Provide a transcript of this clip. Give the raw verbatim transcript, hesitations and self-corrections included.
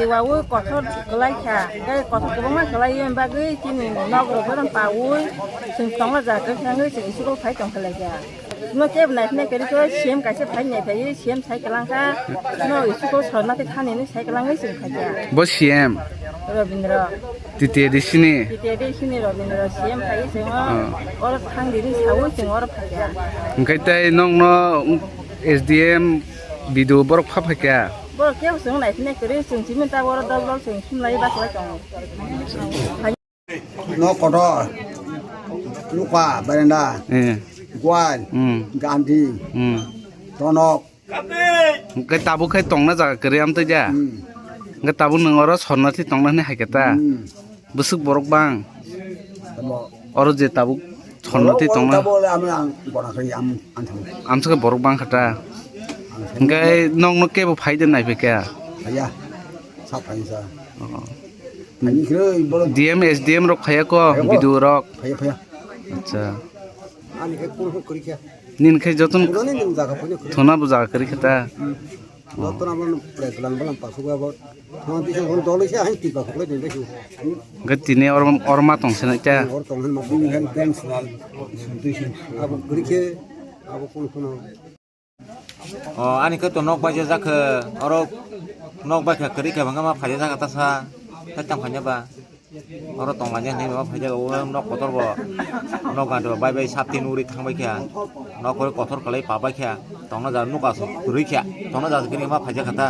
Wawi kothor kwlai kha, tei kothor kwbangma kwlai bagwi chini nok rok bono pawi chwng tongna ja kwrwi thangwi chwng school phai tong kha lai kha. No kebo nai phai kwrwi khe C M kaisa phai nai phai C M sai kwlang kha, no school sor na thani ni sai kwlangwi chwng phai kha. Bo C M? Robindra. T T A D C ni? T T A D C ni Robindra C M phai chwng. Ah. Oro thang dini sawi chwng oro phai kha. Hwnkhe tei nokno S D M B D O borok pha phai kha? Borok kebo chwng nai phai kwrwi chwng simi ta oro dol dol chwng sumlai bachai tongo. No kotor, luka, berenda, Eh. Gual, Hmm. Gandhi, Hmm. Tonok. Hwnkhe tabuk khai tongna jaga kwrwi amtwi ja? Hmm. Hwnkhe tabuk nwng oro sornathi tongna hwnwi hai khe ta? Hmm. Bwswk borok bang? Tamo. Oro je tabuk sornathi Oro tongna? Tamo le ami ang gona khai am, ang thang. Amswk borok bang kha ta? Ang thang. Hwnkhe nokno kebo phai de nai phai kha? Phaiya. Sa phai sa. Oh. Phai ni khe borok. D M, S D M rok phaiya ko, Phaiya ko. B D O rok? Phaiya, phaiya. Acha. Ani khe kunu kwrwi kha. Nini khe jotono Kunani nwng jaga phone khwlai. Thona bo jaga kwrwi khe ta? Hmm. Jotono abo prai gwnang bwlam pasuk abo. Thon tisa hwn dol se hain tiba khwlai den dai. Hwnkhe tini or, or ma tong se nai ta? Or tong hwn ma. Abo kwrwi khe abo kunu kunu. O, ani khe to nok bai jak khe, oro nok bai khe kwrwi khe bangma phai jak kha ta sa, ta tang phai ba. Oro tong laijak hinwi ma phaijak, o nok kotor bo, nok gana bai bai sap tin uri thang bai kha, nok khe kotor kwlai pa bai kha, tongna ja nuk aswk kwrwi kha, tongna ja kwrwi ma phaijak kha ta.